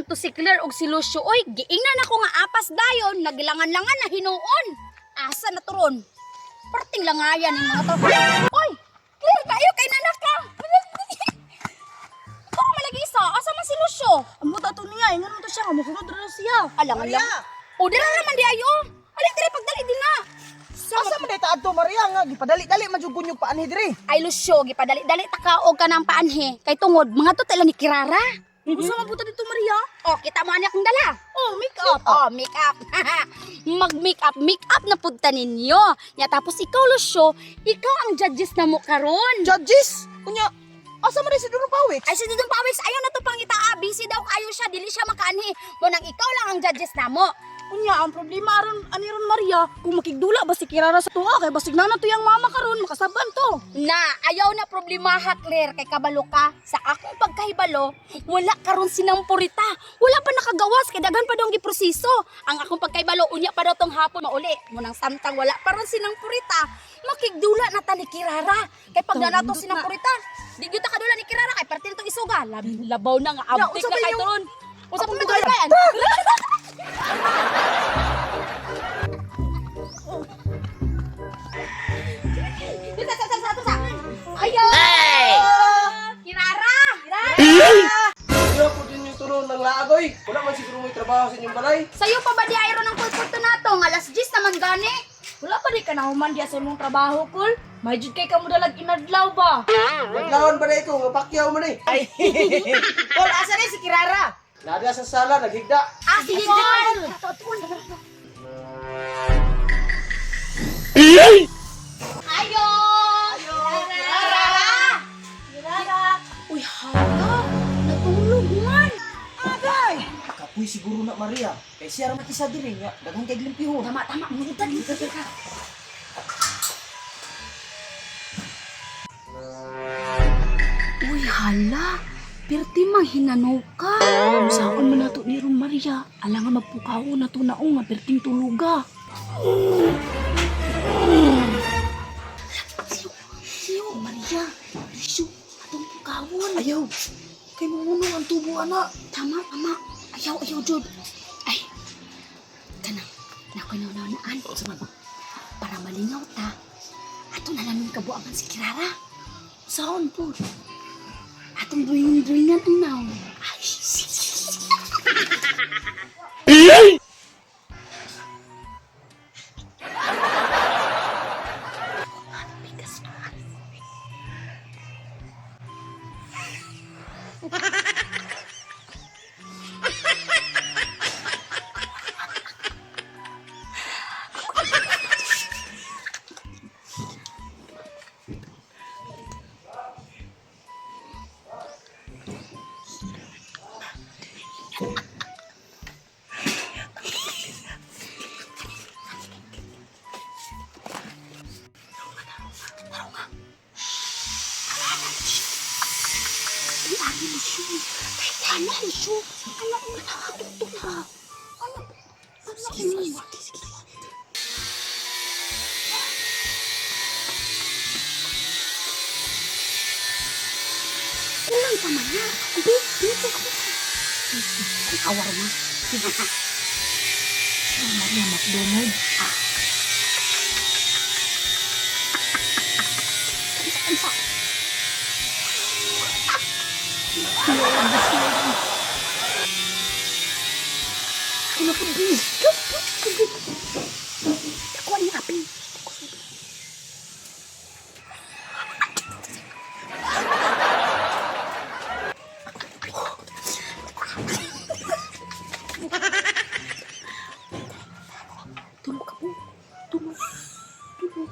to si Claire og si Lucio. Oy, giingnan ako nga apas dayon, nagilangan-langan na hinuon. Asa na turon? Parting langayan ng mga to. Oy, Claire, kayo kay nanak ka. Ikaw ka malagi isa. Asa man si Lucio? Amo ta to niya, ingon mo to siya nga mosunod ra siya. Alang alang. O, dira naman di ayo. Alin diri pagdali din na. Asa man day ta adto, Maria, nga gipadali-dali man jud kunyog paanhi diri? Ay Lucio, gipadali-dali ta ka og kanang paanhi. Kay tungod mga to tala ni Kirara. Unsa man puta dito, Maria? Oh, kita mo ani akong dala. Oh, make up. Oh, make up. Mag-make up, make up na pud ta ninyo. Nya tapos ikaw Lucio, ikaw ang judges na mo karon. Judges, unya asa man day si Dudong Pawik? Ay si Dudong Pawis, ayaw na to pangitaa. Busy daw kayo siya, dili siya makaanhi. Mo nang ikaw lang ang judges na mo. Unya, ang problema aron ani ron, Maria, kung makigdula ba si Kirara sa tuwa kay basig na na to yang mama karon makasaban to. Na, ayaw na problemaha, Claire, kay kabalo ka. Sa akong pagkahibalo, wala karon sinampurita. Wala pa nakagawas, kay daghan pa daw ang giproseso. Ang akong pagkahibalo, unya pa daw tong hapon mauli. Munang samtang wala pa ron sinampurita, makigdula na ta ni Kirara. Kay pag na nato sinampurita, di gyud ta kadula ni Kirara kay pertin tong isuga. Labaw na nga Ya, abtik unsa na ba kay yung- turon. Unsa pa Apong man dugayan? dugayan? Dito sa. Ayaw! Kirara! Kirara! Ano po din yung turon ng laagoy? Wala man siguro may trabaho sa inyong balay. Sayo pa ba di ayro ng pulpulto nato? Nga alas 10 naman gani. Wala pa di ka nahuman diya sa imong trabaho, kul. May jud kay kamo dalag inadlaw ba? Naglawan ba na ikaw? Nga pakyaw man eh. Kol, asa day si Kirara? Nadia sa sala, naghigda. Ah, sige, Paul! Ayo! Kirara! Kirara. Uy, hala! Natulog man! Kapoy siguro na, Maria. Kay siya ra man isa diri nga daghan kay limpihon. Tama, tama. Mungutad. Mungutad ka. Uy, hala. Pirti mang hinanaw ka. Usaon man nato ni ron, Maria. Ala nga magpukaw na to naong nga perting tuluga. Siyo, siyo, Maria. Siyo, atong pukawon. Ayaw. Kay mumunong ang tubo ana. Tama, tama. Ayaw, ayaw, Jod. Ay, kanang, nakoy naunaan. Para malingaw ta, ato na lang yung kabuangan si Kirara. Saon po? Atong duwing-duwingan ang naong. Ay, Bigas pa. Ay, ari mo siya. Ano mo siya? Ano mo nakakatuto na? Ano? Sige, sige, sige. Kulang pa man na. Abi, dito ka. Ay, awar na. Maria McDonald. Ah. Kansa, kansa. Ano po di? Dako ang apin. Tulog ka po. Tulog. Tulog.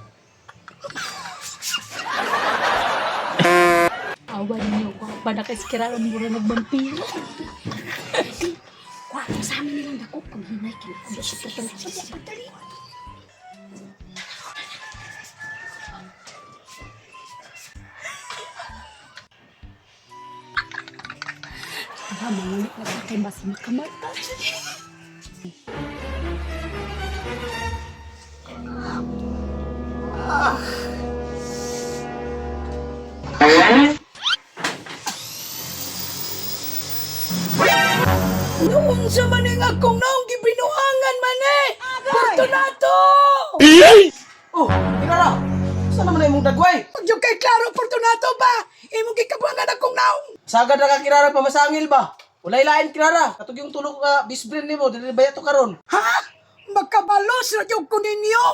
Awa ninyo ko. Pa na kay si Kirara mura nagbampiro. Kuha sa amin nilang dako pag hinay kinakuha siya. Sige, pagdali. Tara, mangulit na sa kay basi makamata. Noon sa maning akong naong gibinuangan man eh! Fortunato! Oh, Kirara. Saan naman na imong dagway? Pagyo kay klaro, Fortunato ba? Imong gikabuangan akong naong! Sagad ra ka Kirara pamasangil ba? Walay lain Kirara. Katog yung tulog ka best friend nimo dili ba to karon? Ha? Makabalos ra gyud ko ninyo!